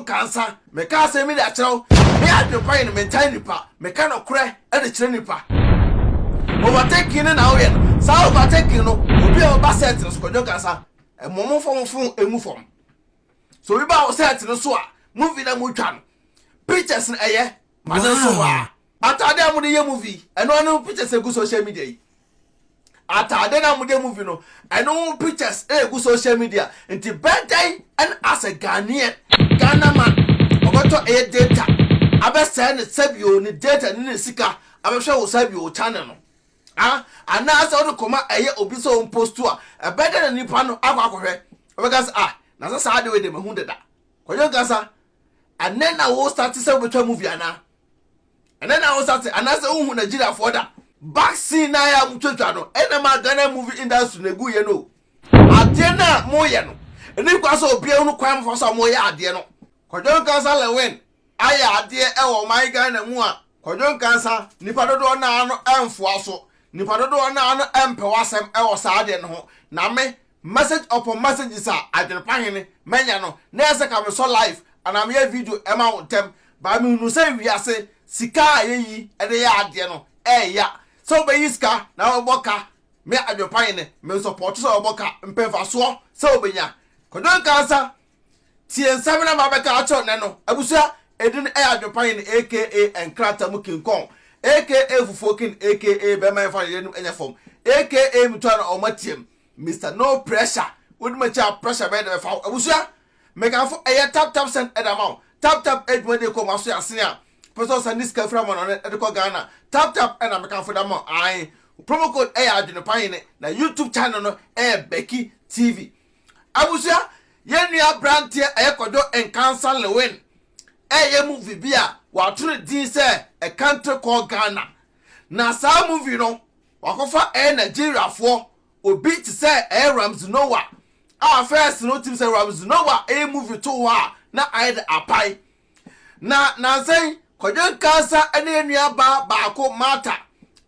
Nkansa, meka asɛm bi de akyerɛ wo. Me adwene kwan no, mentan nipa. Meka nokorɛ de kyerɛ nipa. Overtaking no na woyɛ no. Saa overtaking no, obi a ɔba set no so, Kwadwo Nkansa, ɛmɔ mo mfa mo phone ngu fam. So obi ba wo set no so a, movie na motwa no, pictures no ɛyɛ, ma no nso hɔ a. Atade a mode yɛ movie, ɛno ano pictures egu social media yi. Atade na mode movie no, ɛno ho pictures egu social media. Nti bɛdɛn ɛna as a Ghanaian, Ghana man, ɔbɛtɔ ɛyɛ data, abɛsɛe ne sɛbio ne data ne ne sika, abɛhwɛ wo sɛbio wo channel no. Ah, anaasɛ wode kɔma ɛyɛ obi sɛ ɔmpost a, ɛbɛdɛn na nipa no akɔ akɔhwɛ. Ɔbɛka sɛ, ah, na sɛ saa de wei de mahu deda. Kwadwo Nkansa, ɛnɛ na wo start sɛ wobɛtwa movie anaa? Ɛnɛ na wo start anaasɛ wohu Nigeriafoɔ da? Back scene na yɛ a motwatwa no, ɛna ma Ghana movie industry na ɛgu yɛ no. Adeɛ no a moyɛ no, ɛni kwa sɛ obiara hunu kwan mofa so a moyɛ adeɛ no. Kwadwo Nkansa Lewin ayɛ adeɛ ɛwɔ ɔman Ghana mu a, Kwadwo Nkansa, nipa dodoɔ no ara no ɛmfoa so. Nipa dodoɔ no ara no ɛmpɛ w'asɛm ɛwɔ saa adeɛ no ho. Na me, message upon messages a Adwenepa Hene manya no, na ɛsɛ ka mesɔ live anaa meyɛ video ɛma wo ntɛm. But mehunu sɛ wiase sika a yɛyi de yɛ adeɛ no ɛɛya. Sɛ wobɛyi sika na wobɛbɔ ka, me Adwenepa Hene, mensɔpɔɔto sɛ wobɛbɔ ka, mpɛ mfasoɔ sɛ wobɛnya. Kwadwo Nkansa, tie nsɛm na mabɛka akyerɛ wo nnɛ no. Abusua, edin ɛyɛ Adwenepa Hene aka Nkrataa mu King Kong aka Fufuo King aka Bɛrima Yɛmfa Ne Yere Anim Nyɛ Fam aka Metua Na Ɔma Tiam Mister No Pressure. Wodi m'akyi a pressure bɛyɛ dɛ bɛfa wo. Abusua, mekamfo ɛyɛ Tap Tap Send ɛde ama wo. Tap Tap adwuma de kɔ mu aso yɛ asene a pɛ sɛ ɔsɛnde sika firi amanɔne de kɔ Ghana. Tap Tap ɛna mekamfo de ama wo. Ae, promo code ɛyɛ Adwenepa Hene na YouTube channel no ɛyɛ Becky TV. Abusua, yɛn nua aberanteɛ ɛyɛ Kwadwo Nkansah Lewin ɛyɛ movie bi a wɔato ne din sɛ A Country Called Ghana. Na saa movie no, wakɔfa ɛyɛ Nigeriafoɔ obi te sɛ ɛyɛ Ramsey Noah a first no wotim sɛ Ramsey Noah ɛyɛ movie to hɔ a na ayɛ de apae. Na nansa yi, Kwadwo Nkansah ne yɛn nua baa baako Martha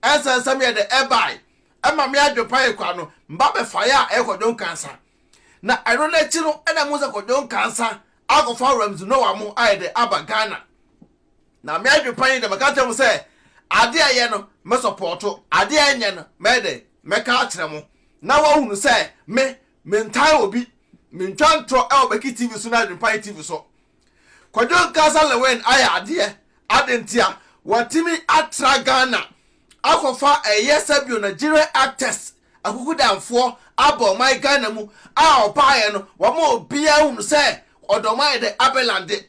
ɛnsɛnsɛm yɛ de ɛbae ɛma me adwempa yɛ kwa no mba bɛfaeɛ a ɛyɛ Kwadwo Nkansah. Na ɛno n'akyi no ɛna mu sɛ Kwadwo Nkansah akɔfa Ramsey Noah mo ayɛ de aba Ghana. Na me adwempa yi de mɛka kyerɛ mo sɛ adeɛ a ɛyɛ no mɛsɔpɔɔto, adeɛ a ɛnyɛ no mɛyɛ dɛ mɛka akyerɛ mo na woahunu sɛ me mentan obi, mentwa ntorɔ ɛwɔ Becky TV so ne Adwempa yi TV so. Kwadwo Nkansah Lewin ayɛ adeɛ, ade ntia watumi atra Ghana akɔfa ɛyɛ sɛbio Nigerian actors akukudamfoɔ aba ɔman Ghana mu a ɔbaeɛ no wama obiara hunu sɛ ɔdɔ ɔman yɛ dɛ abɛlande.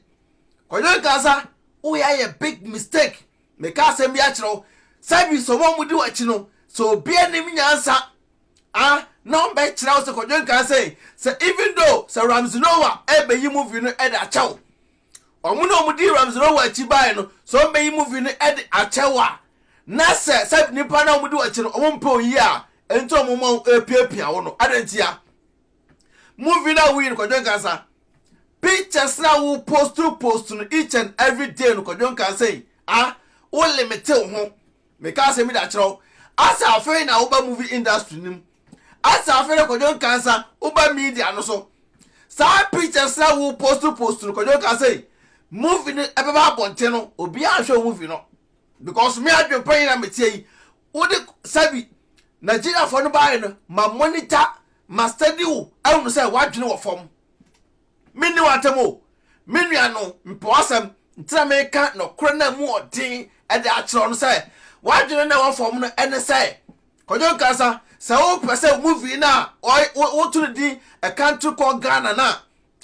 Kwadwo Nkansah woyɛ ayɛ big mistake. Meka asɛm bi akyerɛ wo, sɛbi sɛ wɔn a wɔdi w'akyi no sɛ obi anim nyansa ah na ɔmbɛkyerɛ wo sɛ Kwadwo Nkansah sɛ even though sɛ Ramsey Noah ɛbɛyi movie no ɛde akyɛ wo, ɔmo na ɔmo di Ramsey Noah akyi baeɛ no sɛ ɔmbɛyi movie no ɛde akyɛ wo a, na sɛ sɛ nipa na ɔmo di w'akyi no ɔmo mpɛ oyi a ɛnti ɔmo ma epiapia wo no adɛn ntia movie na woyi no Kwadwo Nkansah pictures na wo post post no each and every day no Kwadwo Nkansah yi ah wo limit wo ho. Meka asɛm bi da kyerɛ wo, asa afei na woba movie industry nim, asa afei na Kwadwo Nkansah woba media no so, saa pictures na wo post post no Kwadwo Nkansah yi movie no ɛbɛba abɔnten no obiara nhwɛ movie no because me adwempa yi na metie yi wode sabi Nigeriafoɔ no baeɛ no ma monitor ma study wo ahunu sɛ woadwene wɔ fam. Menni w'atam o, me nua no, mepɛ w'asɛm nti na meka nɔkorɛ no a mu ɔden de akyerɛ wo no sɛ w'adwene na ɛwɔ fam no ɛne sɛ Kwadwo Nkansah sɛ wopɛ sɛ movie no a woto no din A Country Called Ghana no a,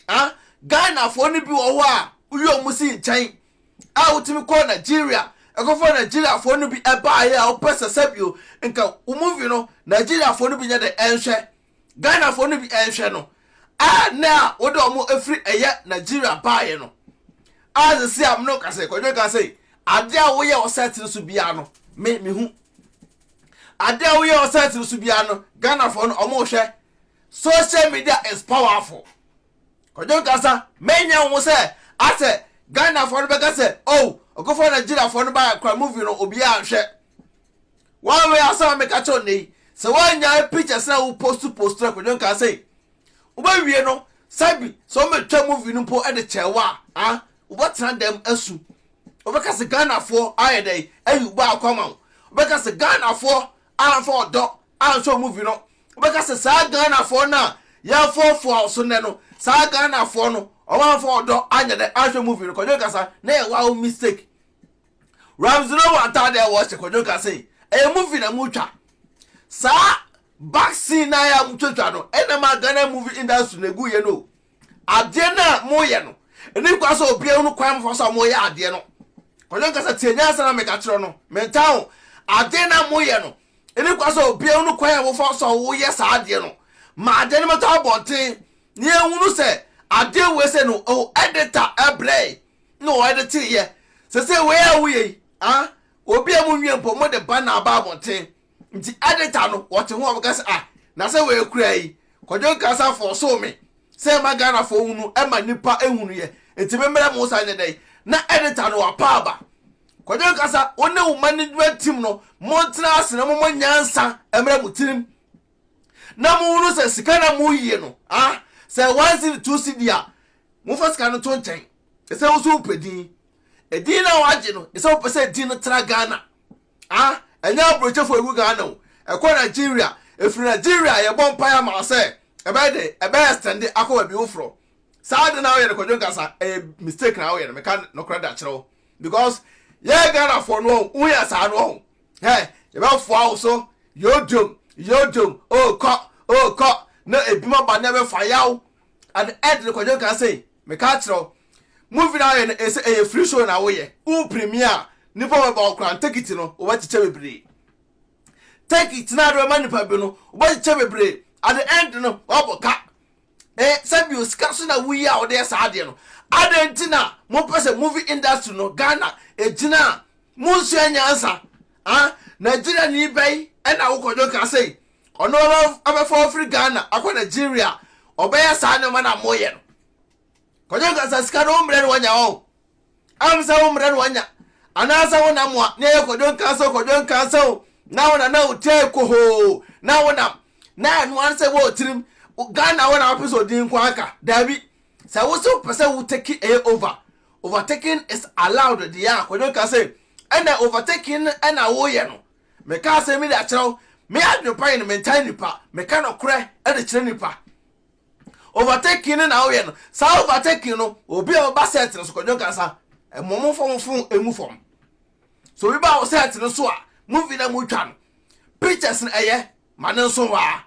ah, Ghanafoɔ no bi wɔ hɔ a woyi wɔn si nkyɛn a wotumi kɔ Nigeria ɛkɔfa Nigeriafoɔ no bi ɛbaeɛ a wopɛ sɛ sɛbio nka wo movie no Nigeriafoɔ no bi nyɛ dɛ ɛnhwɛ Ghanafoɔ no bi ɛnhwɛ no a na a wode ɔmo afiri ɛyɛ Nigeria baeɛ no a sɛsi a mene ka sɛ Kwadwo ka sɛ adeɛ a woyɛ wɔ set no so biara no me mehu adeɛ a woyɛ wɔ set no so biara no Ghanafoɔ no ɔmo hwɛ. Social media is powerful. Kwadwo Nkansah menya wo sɛ asɛ Ghanafoɔ no bɛka sɛ oh ɔkɔfoɔ Nigeriafoɔ no baeɛ kora movie no obiara nhwɛ. One way asɛm a meka kyerɛ nnɛ yi sɛ woanyae pictures na wo post post na Kwadwo Nkansah yi wobɛwie no sɛbi sɛ wɔbɛtwa movie no mpo de kyɛɛ wo a Ah, wobɛtena dɛm asu. Wobɛka sɛ Ghanafoɔ ayɛ dɛn ayi wo baako ama wo. Wobɛka sɛ Ghanafoɔ amfa ɔdɔ ansɔ movie no. Wobɛka sɛ saa Ghanafoɔ no a yɛfoafoa wo so nnɛ no, saa Ghanafoɔ no, wɔn amfa ɔdɔ anyɛ dɛn anhwɛ movie no. Kwadwo Nkasa, na ɛyɛ wo mistake. Ramsey Noah ataade a wɔhyɛ Kwadwo Nkasa yi, ɛyɛ movie na motwa. Saa back scene na yɛ a motwatwa no, ɛna ma Ghana movie industry na egu yɛ no. Adeɛ no a moyɛ no, ɛni kwa sɛ obiara hunu kwan mofa so a moyɛ adeɛ no. Kwadwo Nkasa tie nyansa na meka kyerɛ no, mentaa ho. Adeɛ no a moyɛ no, ɛni kwa sɛ obiara hunu kwan a wofa so a woyɛ saa adeɛ no. Ma adeɛ no mɛtɔ abɔnten na yɛnhunu sɛ adeɛ wei sɛ no, oh, editor ɛbrɛe na ɔde teeɛ. Sɛ wei a woyɛ yi, ah, obi a monwie mpo mode ba na aba abɔnten. Nti editor no wɔte ho a wɔka sɛ ah, na sɛ wei kura yi, Kwadwo Nkansah fɔɔsoo me sɛ ɛma Ghanafoɔ hunu, ɛma nnipa hunu yɛ, nti me mmerɛ mo sa nyɛ dɛn? Na editor no wapa aba. Kwadwo Nkansah, wo ne wo management team no, montena ase na mommɔ nyansa mmerɛ mo tirim na mohunu sɛ sika na moyie no, ah, sɛ 1 cedi 2 cedi a, momfa sika no to nkyɛn. Ɛsɛ wo so wopɛ din. Edin na wagye no, ɛsɛ wopɛ sɛ din no tra Ghana. Ah, ɛnyɛ aburokyefo egu Ghana o. Ɛkɔ Nigeria. Efiri Nigeria yɛbɔ mpae ama wo sɛ ɛbɛyɛ de ɛbɛyɛ extend akɔ baabi foforɔ. Saa ade na woyɛ no Kwadwo Nkasa, ɛyɛ mistake na woyɛ no. Meka nokorɛ da kyerɛ wo. Because yɛ Ghanafoɔ no ɔho, woyɛ saa no ɔho. Hɛ, yɛbɛfoa wo so. Yodom, yodom, oh kɔ, oh kɔ. Na ebi ma ba na ɛbɛfa yaw. At the end no Kwadwo Nkasa yi, meka kyerɛ wo. Movie na woyɛ no ɛsɛ ɛyɛ free show na woyɛ. Wo premiere a, nipa bɛba wo koraa tekiti no wobɛkyekyɛ bebree. Tekiti na ade bɛma nipa bi no wobɛkyekyɛ bebree. At the end no wabɔ ka. Eh, sɛ bio sika so na woyi a wode yɛ saa adeɛ no. Adɛn nti na mopɛ sɛ movie industry no Ghana ɛgyina a monsua nyansa? Ah, Nigeria ni bɛyi ɛna wo Kwadwo Nkansah yi ɔno abɛfa wafiri Ghana akɔ Nigeria ɔbɛyɛ saa nneɛma na moyɛ no. Kwadwo Nkansah sika no wo mmerɛ no wanya wɔn am sɛ wo mmerɛ no wanya anaasɛ wo nam a ne ɛyɛ Kwadwo Nkansah Kwadwo Nkansah o na wo nana wo tee kohoo na wo nam na ɛno ara sɛ wɔ tirim Ghana wo na wopɛ sɛ odin nko aka daabi sɛ wo sɛ wopɛ sɛ wo take ɛyɛ over overtaking is allowed deɛ a Kwadwo Nkansah ɛna overtaking ɛna woyɛ no meka asɛm mi de akyerɛ wo me adwene pa yɛ no mentaa nipa meka nokorɛ ɛde kyerɛ nipa overtaking no na woyɛ no saa overtaking no obi a ɔba set no so Kwadwo Nkansah ɛmo mo fam fon emu fam so obi ba wɔ set no so a movie na mo twa no pictures no ɛyɛ ma ne nso waa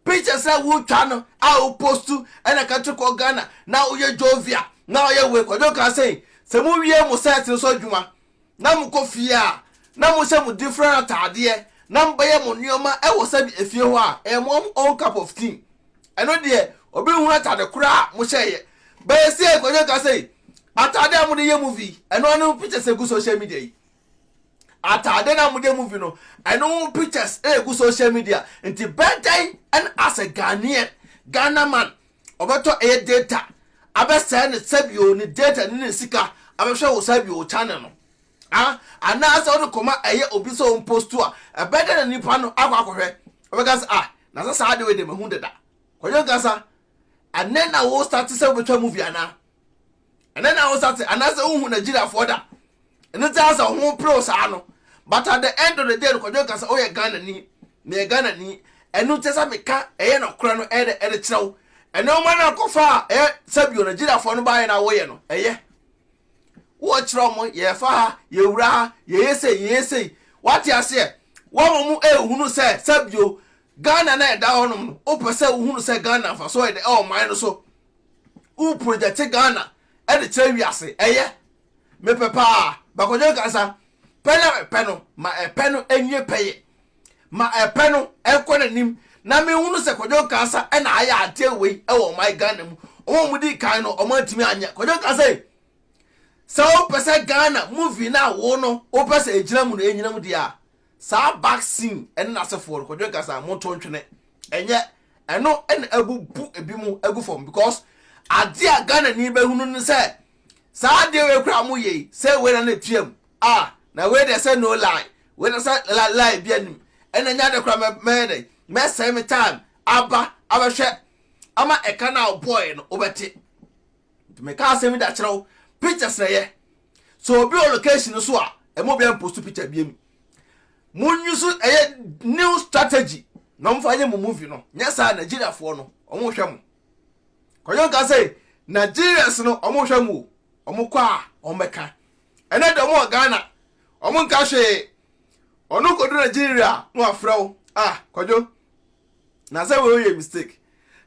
pictures na wotwa no a wo post ɛna ka kɔ Ghana na woyɛ jovia na ɔyɛ wei Kwadwo Nkansah sɛ mo wie mo set no so adwuma na mo kɔ fie a na mo hyɛ mo different ataadeɛ na mo bɛyɛ mo nneɛma ɛwɔ sɛbi efie hɔ a ɛyɛ mo own cup of tea. Ɛno deɛ obi nhunu atade koraa a mo hyɛ yɛ bɛyɛ sɛ Kwadwo Nkansah atade a mo de yɛ movie ɛno ano pictures egu social media yi atade na mo de movie no ɛno pictures egu social media nti bɛntɛn ɛna as a Ghanaian Ghana man ɔbɛtɔ ɛyɛ data abɛsɛɛ ne sɛbio ne data ne ne sika abɛhwɛ wo sɛbio channel no ah anaasɛ wode kɔma ɛyɛ obi sɛ ɔm post a ɛbɛdɛ na nipa no akɔ akɔhwɛ ɔbɛka sɛ ah na sɛ saa de wei de mahu deda. Kwadwo Nkansah ɛnɛ na wo start sɛ wobɛtwa movie anaa ɛnɛ na wo start anaasɛ wohu Nigeriafoɔ da ɛno nti asɛ wo ho perew saa no but at the end of the day no Kwadwo Nkansah woyɛ Ghana ni meyɛ Ghana ni ɛno nti sɛ meka ɛyɛ nɔkorɛ no ɛyɛ ɛde kyerɛ wo ɛnɛ woma no akɔfa a ɛyɛ sɛbio Nigeriafoɔ no baayɛ na woyɛ no ɛyɛ wɔkyerɛ mo yɛfa ha yɛwura ha yɛyɛ sei yɛyɛ sei wate aseɛ wɔn mo ehunu sɛ sɛbio Ghana na ɛda hɔnom no wopɛ sɛ wohunu sɛ Ghana mfa so ɛde ɛwɔ man no so wo project Ghana ɛde kyerɛ wiase ɛyɛ mepɛ paa bakɔdwe Nkansah pɛ na mepɛ no ma ɛpɛ no ɛnwie pɛyɛ ma ɛpɛ no ɛnkɔ n'anim na mehunu sɛ Kwadwo Nkansah ɛna ayɛ adeɛ wei ɛwɔ ɔman Ghana mu ɔmo a wɔn di kan no ɔmo antumi anyɛ Kwadwo Nkansah yi sɛ wopɛ sɛ Ghana movie na wo no wopɛ sɛ egyina mu no enyina mu deɛ a saa back scene ɛne n'asefoɔ no Kwadwo Nkansah mo nto ntwene ɛnyɛ ɛno ɛna abubu ebi mu agu fam because adeɛ a Ghana ni bɛhunu no sɛ saa adeɛ wei kura mo yɛ yi sɛ wei na na etua mu ah na wei deɛ sɛ no lie wei na sɛ lie bi anim ɛna nya de kura mɛ mɛyɛ dɛ mɛsɛn me time aba abɛhwɛ ama ɛka na ɔbɔɔɛ no wobɛte. Nti meka asɛm yi da kyerɛ wo, pictures na ɛyɛ. So obi wɔ location no so a, ɛma obi ampost picture biem. Mo use ɛyɛ new strategy na ɔmfa nyɛ mo movie no. Nyɛ saa, Nigeriafoɔ no, ɔmo hwɛ mo. Kwadwo nka sɛ Nigerians no, ɔmo hwɛ mo o. Ɔmo kɔ a, ɔmo bɛka. Ɛnɛ de, ɔmo wɔ Ghana, ɔmo nka hwee. Ɔno kɔdu Nigeria na wafrɛ wo, "Ah, Kwadwo, na sɛ wei yɛ mistake,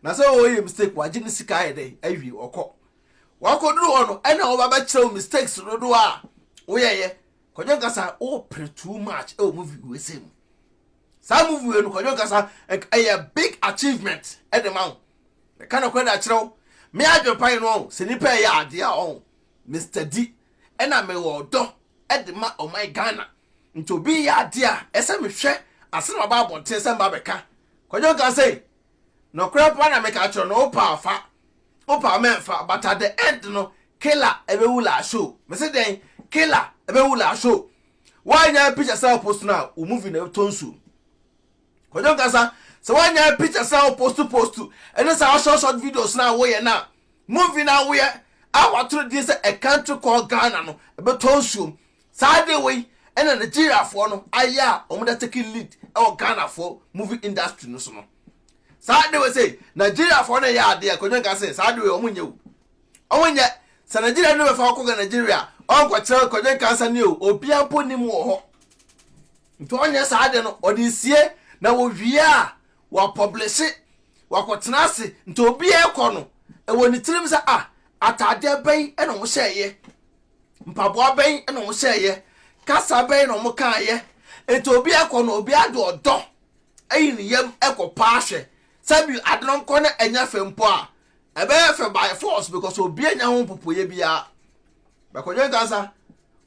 na sɛ wei yɛ mistake." Wagye ne sika ayɛ dɛ awie, ɔkɔ. Wakɔduru hɔ no, ɛna wɔba bɛkyerɛ wo mistakes dodoɔ a woyɛyɛ. Kwadwo Nkasa, wopere too much ɛwɔ movie wei sɛ mu. Saa movie wei no, Kwadwo Nkasa, ɛyɛ big achievement ɛde ma wo. Ɛka no kora de akyerɛ wo, me adwempa yi no, sɛ nipa ɛyɛ adeɛ a ɔn Mr D, ɛna mewɔ ɔdɔ ɛde ma ɔman Ghana. Nti obi yɛ adeɛ a, ɛsɛ mehwɛ ase na waba abɔnten sɛ mba bɛka. Kwadwo Nkasa yi, nɔkorɛ pa na meka kyerɛ no. Wopa afa, wopa mɛmfa, but at the end no, killer ɛbɛwu la show. Mese dɛn? Killer ɛbɛwu la show. Woanya picture sɛ wopost no a, wo movie na ɛtɔ nsuo. Kwadwo Nkasa, sɛ woanya picture sɛ wopost post ɛne saa short short videos no a woyɛ no a, movie no a woyɛ a watoro din sɛ A Country Called Ghana no, ɛbɛtɔ nsuom. Saa de wei ɛna Nigeriafoɔ no ayɛ a wɔn de take lead ɛwɔ Ghanafoɔ movie industry no so no. Saa de wei sɛ Nigeriafoɔ no yɛ adeɛ. Kwadwo Nkasa, saa de wei wɔn nyɛ o, wɔn nyɛ. Sɛ Nigeria no bɛfa ɔkɔ Nigeria, ɔnkɔkyerɛ Kwadwo Nkasa ne o, obiara mpo nim wɔ hɔ. Nti ɔnyɛ saa de no, ɔde sie na wɔwie a, wɔapublish, wakɔtena ase. Nti obiara kɔ no, ɛwɔ ne tirim sɛ, ah, ataadeɛ bɛn ɛna wɔn hyɛɛyɛ, mpaboa bɛn ɛna wɔn hyɛɛyɛ, kasa bɛn na wɔn kaayɛ. Nti obiara kɔ no, obiara de ɔdɔ ɛyi ne yam ɛkɔ paa hwɛ. Sɛbi, ade no nkɔ no ɛnyɛ fɛ mpo a, ɛbɛyɛ fɛ by force because obiara nya ho mpopoyɛ biara. Bɛkɔdwe Nkasa,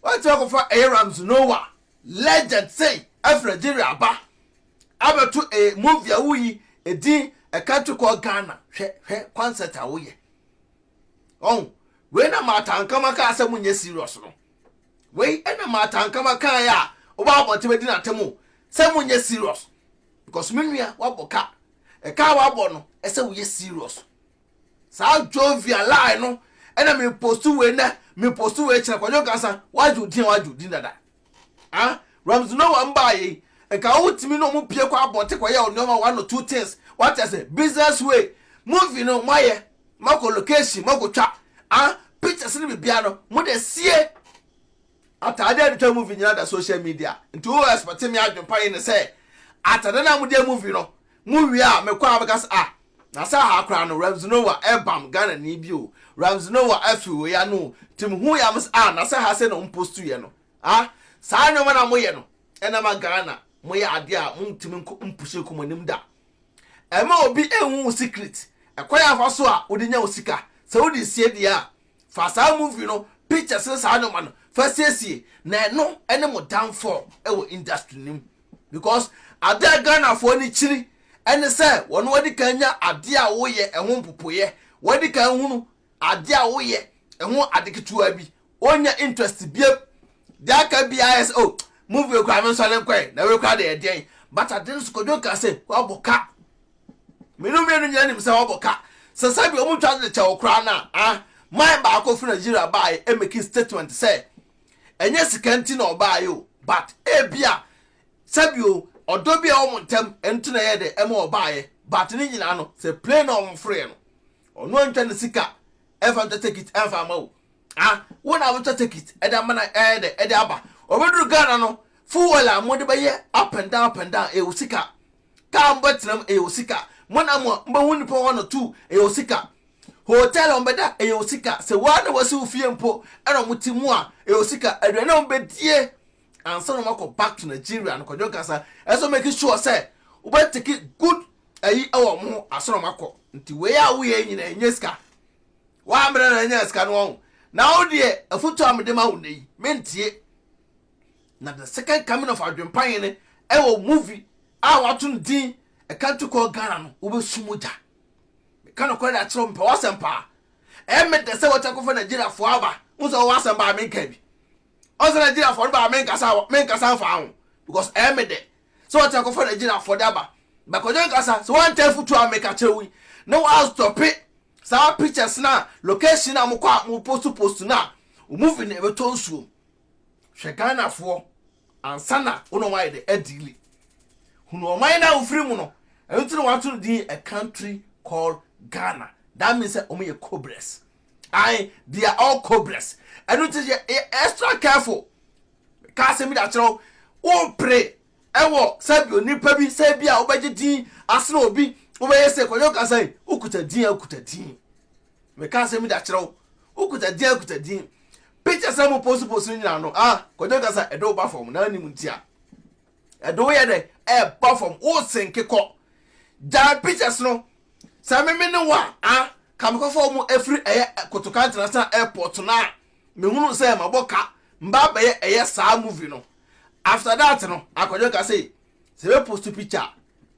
wɔte akɔfa ɛyɛ Ramsey Noah, legend sei, ɛfiri Nigeria aba abɛto a movie a woyi edin A Country Called Ghana. Hwɛ, hwɛ concert a woyɛ ɔn wei na maatankama kaa sɛ monyɛ serious no. Wei ɛna maatankama kaa yɛ a wobɛ abɔnten bɛdi n'atam o sɛ monyɛ serious, because me nua, wabɔ ka. Ɛka a wabɔ no, ɛsɛ woyɛ serious. Saa jovial line no ɛna me post wei nɛ, me post wei kyerɛ. Kwadwo Nkasa, wagye odin a wagye odin dada. Ah, Ramsey Noah mbaa yi, nka wotumi na ɔmo pie kɔ abɔnten kɔyɛ nneɛma one or two things. Wate ase? Business way movie no, moayɛ, moakɔ location, moakɔtwa, ah, pictures no bibia no, mo de sie. Ataade a de twa movie nyinaa da social media. Nti wo expect me adwempa yi ne sɛ atade na mo de movie no mo wie a, mekɔ a bɛka sɛ, ah, na sɛ ha koraa no, Ramsey Noah ɛbam Ghana ni bi o, Ramsey Noah afi wei ano. Nti hu ya mo sɛ, ah, na sɛ ha sɛ na ɔmo post yɛ no. Ah, saa nneɛma na moyɛ no, ɛna ma Ghana moyɛ adeɛ a montumi mpush nkɔmɔ anim da. Ɛma obi ehu wo secret ɛkwan afa so a wode nya wo sika. Sɛ wode sie deɛ a, fa saa movie no pictures ne saa nneɛma no fa siesie, na ɛno ɛne mo downfall ɛwɔ industry nim, because ade a Ghanafoɔ ni kyiri ɛne sɛ wɔn wɔde kan nya adeɛ a woyɛ ɛho mpopoyɛ, wɔde kan hunu adeɛ a woyɛ ɛho ade ketewa bi, wɔnya interest biem. Deɛ aka biara yɛ sɛ, oh, movie kura mi nsɔre nkɔɛ na wei kura deɛ ɛdeɛn. But ade no so, Kwadwo nka sɛ wabɔ ka. Mmienu mmienu nyinaa nim sɛ wabɔ ka. Sɛ sɛbi ɔmo twa de kyɛw koraa na, ah, man baako firi Nigeria baayɛ ɛmake statement sɛ ɛnyɛ sika nti na ɔbaayɛ o, but ebia sɛbi o, ɔdɔ bi a ɛwɔ mo ntɛm ɛnti na ɛyɛ de ɛma ɔbaayɛ. But ne nyinaa no, sɛ plane na ɔmo foroyɛ no, ɔno antwa ne sika ɛfa ntwa ticket ɛmfa ama o. Ah, wo na wotwa ticket ɛde ama na ɛyɛ dɛ ɛde aba. Ɔbɛduru Ghana no, fuel a mode bɛyɛ up and down, up and down, ɛyɛ wo sika. Kaa mbɛtena mu, ɛyɛ wo sika. Mo na mo mbɛhu nipa one or two, ɛyɛ wo sika. Hotel a wɔbɛda, ɛyɛ wo sika. Sɛ waa na wɔasi wo fie mpo ɛna wɔn ti mu a, ɛyɛ wo sika. Aduane a wɔbɛdie ansa na wɔakɔ back to Nigeria no, Kwadwo Nkasa, ɛsɛ make sure sɛ wobɛtake good ayi ɛwɔ wɔn ho ansa na wɔakɔ. Nti wei a woyɛ nyinaa, ɛnyɛ sika waa mmerɛ na ɛnyɛ sika no wɔn na wo deɛ. Afutu a mede ma wo nne yi, mentie na the second coming of Adwempahene ɛwɔ movie a wato no din A Country Called Ghana no, wobɛsu mogya. Meka nokorɛ de akyerɛ wo. Mepɛ w'asɛm paa. Ɛyɛ me dɛ sɛ wɔkyɛ kɔfa Nigeriafoɔ aba. Wo sɛ wɔwɔ asɛm baa, menka bi. Ɔsɛ Nigeriafoɔ no baa, menkasa, menkasa mfa ho, because ɛyɛ me dɛ sɛ wɔkyɛ kɔfa Nigeriafoɔ de aba. Bɛkɔdwe Nkasa, sɛ woantɛ afotu a meka kyerɛ wo yi na woastop. Saa pictures na location na mokɔ a mo post post na movie no ɛbɛtɔ nsuom. Hwɛ Ghanafoɔ ansa na wo na wɔayɛ de adeal. Hunu ɔman no a wofiri mu no. Ɛno nti na wɔato no din A Country Called Ghana. That means sɛ wɔn yɛ cobras. Aye, they are all cobras. Ɛno nti yɛ extra careful. Ka asɛm bi de akyerɛ wo, wopere ɛwɔ sɛbi onipa bi sɛ bi a wobɛgye din asene obi, wobɛyɛ sɛ Kwadwo Kasa yi, wokuta din a wokuta din. Meka asɛm bi de akyerɛ wo, wokuta din a wokuta din. Picture sɛ mo post post no nyinaa no, ah, Kwadwo Kasa, ɛde wo ba fam na anim nti a ɛde wo yɛ dɛ ɛba fam, wo senke kɔ. Gyae pictures no. Sɛ meme ne wo a, ah, ka mekɔfa mu afiri ɛyɛ Kotoka International Airport no a mehunu sɛ mabɔ ka mba bɛyɛ ɛyɛ saa movie no. After that no, Akwadwo Kasa yi, sɛ bɛ post picture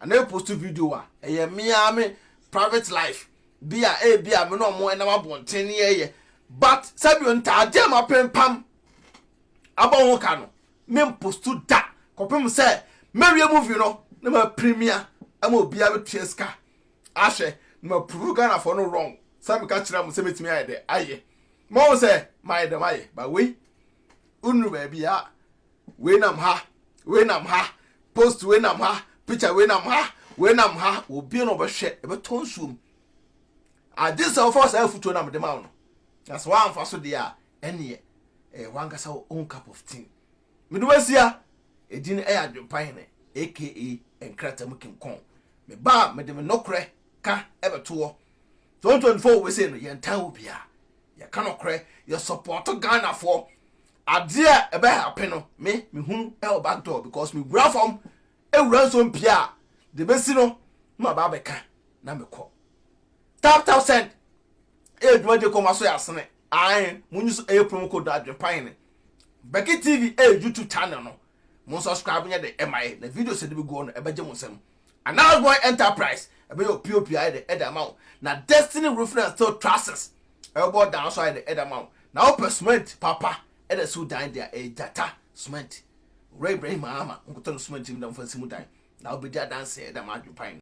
anaa bɛ post video a, ɛyɛ mmea me private life bi a ebi a me na ɔmo ɛnam abɔnten ne yɛyɛ. But sɛbi ntaade a mapempam abɔ ho ka no, me mpost da kɔpem sɛ mɛwie movie no na ma premiere ama obiara bɛtua sika ahwɛ na ma prove Ghanafoɔ no wrong sɛ meka kyerɛ mo sɛ mɛtumi ayɛ dɛ ayɛ ma wo sɛ mayɛ dɛm ayɛ. Ba wei wonuru baabi a, wei nam ha, wei nam ha, post wei nam ha, picture wei nam ha, wei nam ha, obi na ɔbɛhwɛ ɛbɛtɔ nsuom agye sɛ wɔfa saa afutuo na mede ma wo no. Na sɛ woamfa so deɛ a, ɛneɛ ɛyɛ wankasa wo own cup of tea. Mede wasia ɛdin ɛyɛ Adwempa Hene, aka Nkrata mu King Kong. Meba a, mede me nokorɛ ka ɛbɛto hɔ. 2024 wei sei no, yɛntan wo biara, yɛka nokorɛ, yɛ support Ghanafoɔ. Adeɛ a ɛbɛ happen no, me mehunu ɛwɔ back door because mewura fam ewura nso mpia a de bɛsi no na maba abɛka na mekɔ. Tap Tap Send ɛyɛ dwumadie kɔma so yɛ asene ae. Munyi so ɛyɛ promo code Adwempa Hene. Becky TV ɛyɛ YouTube channel no, mo subscribe nyɛ de ɛma yɛ na video sɛ de bi guɔ no ɛbɛgye mo nsam. Announce Boy Enterprise ɛbɛyɛ opop ayɛ de ɛde ama wo, na Destiny Roofing and Steel Trusses ɛbɛbɔ dan so ayɛ de ɛde ama wo. Na wopɛ cement papa ɛde siw dan deɛ, ɛyɛ Gyata Cement. Owura Ibrahim Mahama nkotɔ no cement mu da mfa nsi mu dan na wobɛdi adanseɛ ɛde ama Adwempa Hene.